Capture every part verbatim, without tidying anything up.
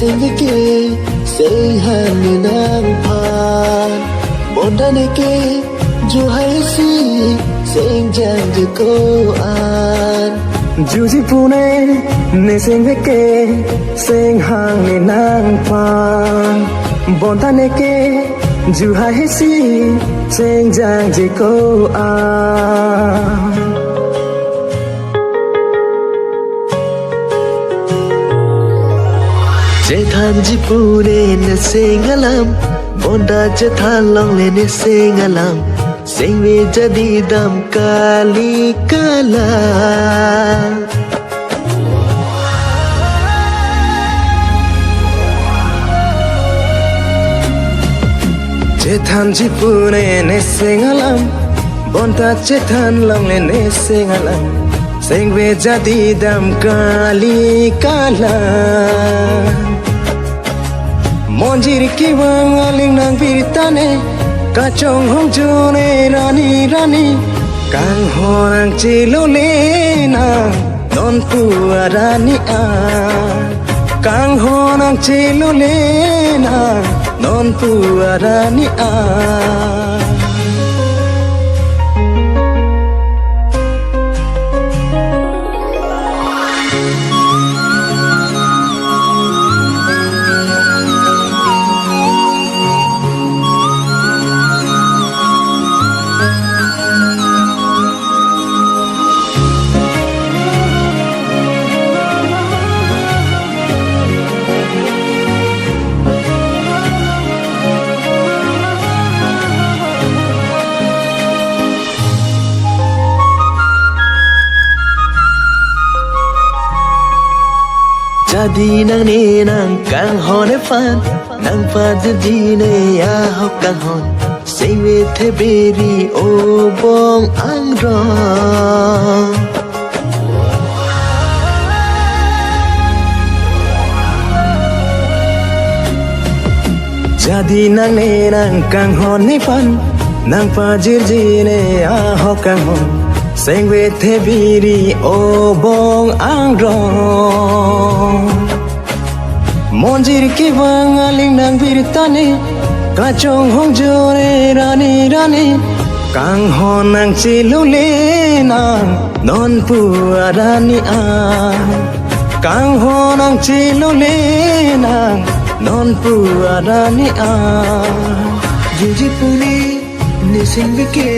Neke seng hang ne nangphan, bonta neke juhaisi seng jangje ko-an. Juji pune ne seng veke, seng hang ne nangphan, bonta neke juhaisi seng jangje ko-an. Chethanji pune ne seng alam, bonta chethan longle ne seng alam, seng ve jadi dam kali kala. Chethanji pune ne seng alam, bonta chethan longle ne seng alam, seng ve jadi dam kali kala. Monjir kevang aling nang birta ne, kachonghong jone rani rani, kanghon nangchelo le nang, nonpu arani a. Kanghon nangchelo le nang, nonpu arani a. Jadi nangne nangkanghon nephan, nangpajirji ne ahok kanghon, seng vethe beri obong angrong. Jadi nangne nangkanghon nephan, nangpajirji ne ahok kanghon, seng vethe beri obong angrong. Monjir kevang aling nang birta ne, kachonghong jone rani rani, kanghon nangchelo le nang, nonpu arani a. Kanghon nangchelo le nang, nonpu arani a. Juji pune ne seng veke,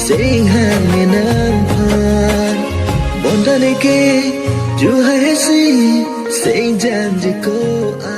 seng hang ne nangphan, bonta neke juhaisi seng jangje ko-an.